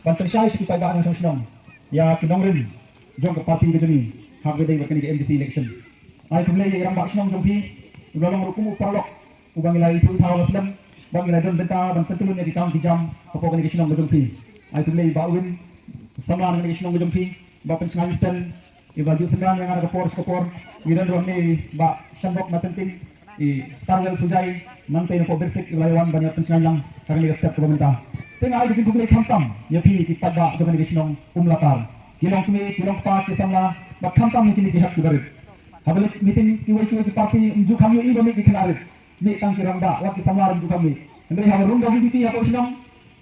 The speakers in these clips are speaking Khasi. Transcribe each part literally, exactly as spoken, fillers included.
Ban pynshai sha ki paidbah nongshong shnong ïa ki nongrim jong ka party ka jong ngi ha kaba ïadei bad kane ka M D C election. Ai khublei ïa i rangbah shnong jong phi, u la long ruh kum u paralok uba ngi la ithuh ithaw la slem, ba ngi la don bynta ban pyntlun ïa ki kam ki jam hapoh kane ka shnong ka jong phi. Ai khublei Bah Win, samla na kane ka shnong ka jong phi, ba pynsngew ïa u sten, iba ju sngewbha ïa nga da ka por sha ka por. Ngi don ruh hangne Bah Shanbok Martin Ting, i Starwell Sujai, nangtei na Port Birsik, iba la ïawan ban ïa pynsngew lang ha kane ka step kaba mynta. Te nga ai ka jingkhublei khamtam ïa phi ki paidbah jong kane ka shnong Umlatar, ki longkmie, ki longkpa, ki samla, bad khamtam ïa kine ki hep ki barit. Haba leit meeting kiwei kiwei ki party, ym ju kham ïohi ba mih ki khynnah rit, mih tang ki rangbah, wat ki samla ruh ym ju kham mih. Hynrei haba rung da V P P hapoh shnong,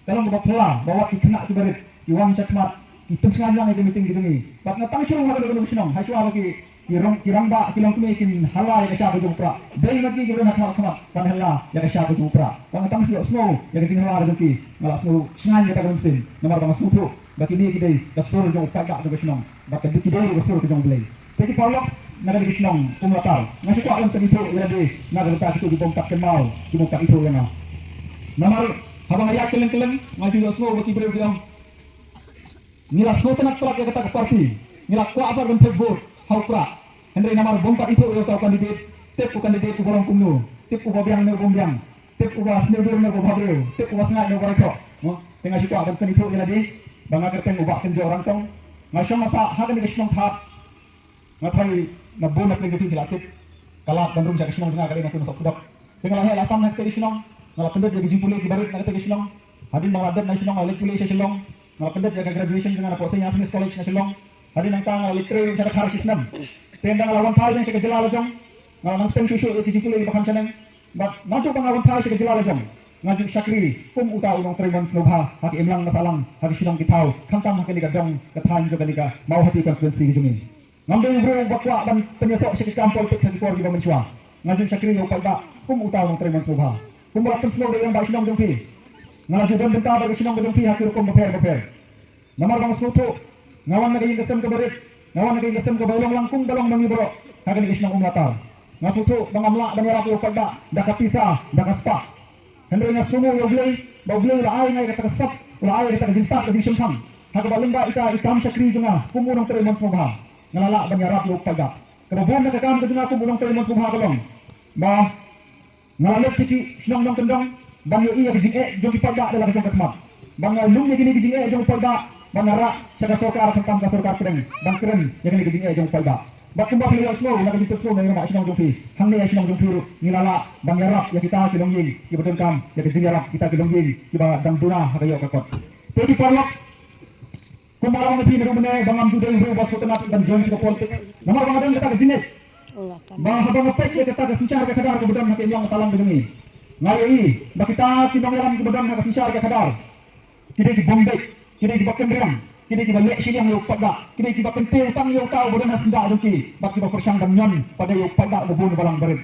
ka long kaba phylla ba wat ki khynnah ki barit ki wan shakhmat, ki pynsngew lang ïa ka meeting ka jong ngi. Bad nga tang shu rung ha kano kano ka shnong, ha shuwa ba ki, ki rong, ki rangbah, ki longkmie kin hala ïa ka sha ka jong u Prah, dei ma ki kiba don ha khmat khmat ban hala ïa ka sha ka jong u Prah. Bad nga tang shu ïohsngew ïa ka jinghala ka jong ki, nga la sngew shngaiñ kata ka mynsiem, namar ba nga sngewthuh ba kine ki dei ka sur jong u paidbah jong ka shnong, bad ka dei, ki dei ruh ka sur ka jong U Blei. Te ki paralok na kane ka shnong Umlatar, nga shu kwah ban pynithuh ïa lade na ka bynta kito ki bym pat kynmaw, ki bym pat ithuh ïa nga. Namar haba nga ïaid kylleng kylleng, nga ju ïohsngew ba ki briew ki ong, ngi la sngewtynnat palat ïa kata ka party, ngi la kwah palat ban thep vote ha u Prah. Hynrei namar bym pat ithuh ïa uta u candidate, tip u candidate uba long kumno, tip uba biang ne u bym biang, tip uba sniew dur ne uba bhabriew, tip uba sngaid ne uba raithoh. Mo, te nga shu kwah ban pynithuh ïa lade ba nga kyrteng u Bah Kynjoh Rangtong. Nga shong nga sah ha kane ka shnong Thad. Nga tharai na bun na pdeng jong phi ki la tip, ka lad ban rung sha ka shnong jong nga ka dei na Kynnoh Sohpdok. Te nga la heh la sam na kata ka shnong, nga la pyndep ïa ka jingpule ki barit na kata ka shnong. Hadien ba nga la dep na shnong, nga la leit pule sha Shillong. Nga la pyndep ïa ka graduation jong nga na Saint Anthony's College na Shillong. Hadien nangta nga la leit trei sha Dkhar shisnem. Te ynda nga la wan phai biang sha ka jylla la jong, nga la nang pynshoi shuh ïa ki jingpule kiba kham shaneng. Bad naduh ba nga la wan phai sha ka jylla la jong, nga ju shakri kum uta u nongtrei mon sngewbha ha ka imlang ka sahlang, ha ka shnong ki thaw, khamtam ha kane ka dong ka thaiñ jong kane ka Mawhati constituency ka jong ngi. Ngam dei u briew uba kwah ban pynïasoh sha ki kam politics ha ki por kiba mynshuwa. Nga ju shakri ïa u paidbah kum uta u nongtrei mon sngewbha. Kumba la pynsngew da i rangbah shnong jong phi, nga la ju don bynta bad ka shnong ka jong phi ha ki rukom bapher bapher. Namar ba nga sngewthuh, nga wan na ka ïing ka sem kaba rit, nga wan na ka ïing ka sem kaba long lang kum ba long ma ngi baroh ha kane ka shnong Umlatar. Nga sngewthuh ba ngam lah ban ïarap ïa u paidbah da ka pisa, da ka spah. Hynrei nga sngewnguh ïa U Blei ba U Blei u la ai nga ïa kata ka sap, u la ai ïa kata ka jingstad, ka jingshemphang, ha kaba lyngba ita i kam shakri jong nga kum u nongtrei mon sngewbha, nga la lah ban ïarap ïa u paidbah. Kaba bun na ka kam ka jong nga kum u nongtrei mon sngewbha ka long ba nga la leit sha ki shnong nongkyndong ban ïohi ïa ka jingeh jong ki paidbah da la ka jong ka khmat, ban nga lum ïa kine ki jingeh jong u paidbah, ban nga rah sha ka sorkar, khamtam ka sorkar pdeng, ban kren ïa kine ki jingeh jong u paidbah. Bad kumba phi la ïohsngew na ka jingpynsngew na i rangbah shnong jong phi, hangne ha shnong jong phi ruh ngi la lah ban ïarap ïa kita ki longïing kiba donkam ïa ka jingïarap, kita ki longïing kiba dang duna ha ka ïoh ka kot. Te ki paralok, kumba nga la ong ïa phi naduh mynne ba ngam ju dei u briew uba sngewtynnat ban join sha ka politics, namar ba nga don kata ka jingngeit ba haba nga peit ïa kata ka synshar ka khadar kaba don ha ka imlang ka sahlang ka jong ngi, nga ïohi ba kita ki nongïalam kiba don ha ka synshar ka khadar, ki dei ki bym beit, ki dei kiba kynriang, ki dei kiba leh shiliang ïa u paidbah, ki dei kiba kyntiew tang ïa uta uba don ha syndah jong ki, bad kiba pyrshang ban ñion pat ïa u paidbah uba bun uba lang barit.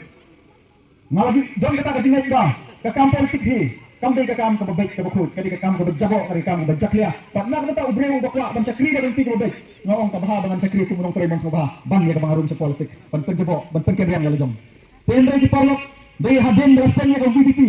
Nga la ju don kata ka jingngeit ba ka kam politics hi kam dei ka kam kaba beit kaba khuid, ka dei ka kam kaba jaboh, ka dei ka kam kaba jakhlia. Bad na ka bynta u briew uba kwah ban shakri da ka lynti kaba beit, nga ong ka bha ba ngan shakri kum u nongtrei mon sngewbha ban ïa kaba nga rung sha politics, ban pynjaboh, ban pynkynriang ïa la jong. Te hynrei ki paralok, dei hadien ba la seng ïa ka V P P,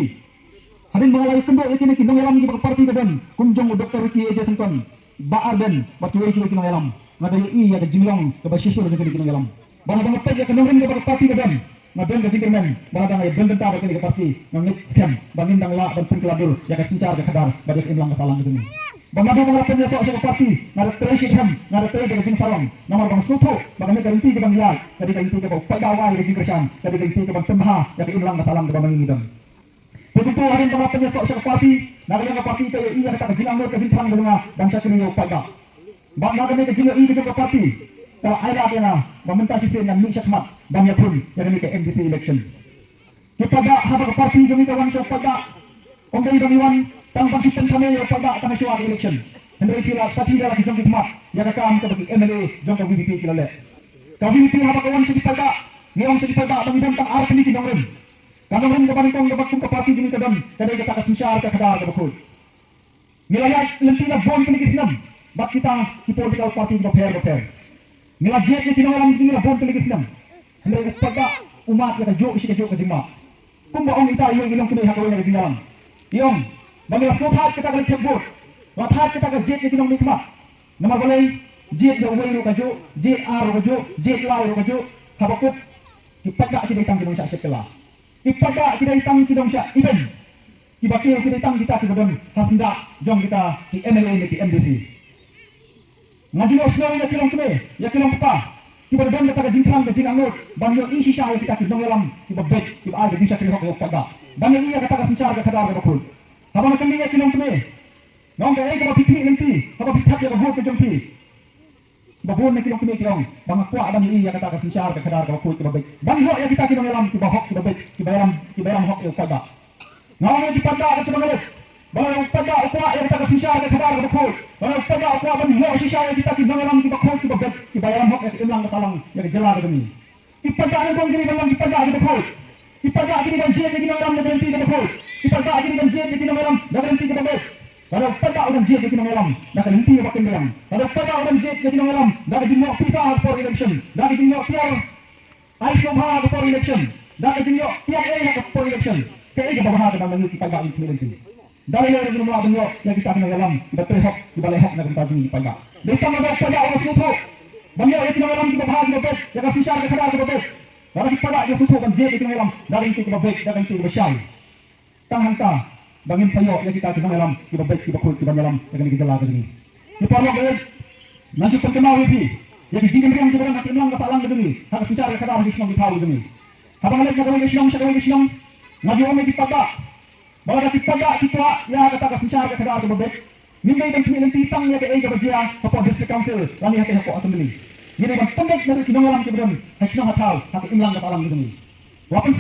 hadien ba nga la ïakynduh ïa kine ki nongïalam kiba ka party ka don, kum jong u Doctor Ricky A J Syngkon, Bah Ardent bad kiwei kiwei ki nongïalam, nga da ïohi ïa ka jinglong kaba shisha jong kine ki nongïalam. Ba haba nga peit ïa ka nongrim kaba ka party ka don, nga don ka jingkyrmen ba lada nga ïadon bynta bad kane ka party, nga ngeit skhem ba ngin dang lah ban pynkylla dur ïa ka synshar ka khadar bad ïa ka imlang ka sahlang ka jong ngi. Ba naduh ba nga la pynïasoh sha ka party, nga da trei shitom, nga da trei da ka jingsarong, namar ba nga sngewthuh ba kane ka lynti kaba ngi ïaid ka dei ka lynti kaba u paidbah u ai ïa ka jingkyrshan, ka dei ka lynti kaban pynbha ïa ka imlang ka sahlang kaba ma ngi ngi don. Te kumta hadien ba nga la pynïasoh sha ka party, na ka liang ka party ka ïohi ïa kata ka jingangnud ka jingthrang ka jong nga ban shakri ïa u paidbah. Bad na kane ka jingïohi ka jong ka party ka la ailad ïa nga ba mynta shisien ngan mih shakhmat ban ïakhun ïa kane ka M D C election. Ki paidbah, haba ka party jong ngi ka wan sha u paidbah, ym dei ba ngi wan tang ban shu pynthame ïa u paidbah tang ha shuwa ka election, hynrei ki la sathi da la ki jong ki khmat ïa ka kam kaba ki M L A jong ka V P P ki la leh. Ka V P P haba ka wan sha ki paidbah, ngi ong sha ki paidbah ba ngi don tang ar tylli ki nongrim. Ka nongrim kaba nyngkong kaba kum ka party jong ngi ka don ka dei kata ka synshar ka khadar kaba khuid. Ngi la ïaid lynti la bun tylli ki snem bad kita ki political party kiba pher bapher. Ngi la jied ïa ki nongïalam jong ngi la bun tylli ki snem. Hynrei u paidbah u mad ïa kajuh shi kajuh ka jingmad. Kumba ong ita i longkmie ha kawei na ka jingïalang, i ong ba ngi la sngewthuh kata ka leit thep vote. Wat hap kita ka jied ïa ki nongmihkhmat. Namar balei, jied ïa uwei ruh ka juh, jied ar ruh ka juh, jied lai ruh ka juh. Haba kut, ki paidbah ki dei tang ki nongshah shet kylla. Ki paidbah ki dei tang ki nongshah ibeiñ. Kiba kiew ki dei tang kita kiba don ha syndah jong kita ki M L A ne ki M D C. Nga ju ïohsngew ïa ki longkmie, ïa ki longpapa, kiba don kata ka jingthrang ka jingangnud ban ïohi shisha ïa kita ki nongïalam kiba beit, kiba ai ka jingshakri hok ïa u paidbah, ban ïohi ïa kata ka synshar ka khadar kaba khuid. Haba nga kylli ïa ki longkmie, nga ong, kaei kaba phi khmih lynti haba phi thep ïa ka vote ka jong phi? Ba bun na ki longkmie ki ong, ba nga kwah ban ïohi ïa kata ka synshar ka khadar kaba khuid kaba beit, ban ïoh ïa kita ki nongïalam kiba hok kiba beit, kiba ïalam, kiba ïalam hok ïa u paidbah. Nga ong ïa ki paidbah ka shu ba nga leit, ba lada u paidbah u kwah ïa kata ka synshar ka khadar kaba khuid, ba lada u paidbah u kwah ban ïoh shisha ïa kita ki nongïalam kiba khuid kiba beit, kiba ïalam hok ïa ka imlang ka sahlang ïa ka jylla ka jong ngi. Ki paidbah nyngkong ki dei ban long ki paidbah kiba khuid. Ki paidbah ki dei ban jied ïa ki nongïalam da ka lynti kaba khuid. Ki paidbah ki dei ban jied ïa ki nongïalam da ka lynti kaba beit. Lada u paidbah u dang jied ïa ki nongïalam da ka lynti kaba kynriang, lada u paidbah u dang jied ïa ki nongïalam da ka jingïoh pisa ha ka por election, da ka jingïoh tiar ai sngewbha ha ka por election, da ka jingïoh tiar ei ha ka por election, kaei kaba bha ka dang na ngi ki paidbah ïa ki lynti? Da lei lei ruh ngim lah ban ïoh ïa kita ki nongïalam kiba trei hok, kiba leh hok na ka bynta jong ngi ki paidbah. Dei tang lada u paidbah u la sngewthuh ban ïoh ïa ki nongïalam kiba bha kiba beit, ïa ka synshar ka khadar kaba beit. Lada ki paidbah ki la sngewthuh ban jied ïa ki nongïalam da ka lynti kaba beit, da ka lynti kaba shai, tang hangta ba ngin sa ïoh ïa kita ki nongïalam kiba beit, kiba khuid, kiban ïalam ïa kane ka jylla ka jong ngi. Ki paralok, nga shu pynkynmaw ïa phi ïa ki jingkynriang kiba don ha ka imlang ka sahlang ka jong ngi, ha ka synshar ka khadar, ha ki shnong ki thaw ka jong ngi. Haba nga leit na kawei ka shnong sha kawei ka shnong, nga ju ong ïa ki paidbah, ba lada ki paidbah ki kwah ïa kata ka synshar ka khadar kaba beit, ngim dei ban khmih lynti tang ïa kaei kaba jia hapoh District Council lane hatei hapoh Assembly. Ngi dei ban pynbeit na ki nongïalam kiba don ha shnong ha thaw, ha ka imlang ka sahlang ka jong ngi. Wat pyn-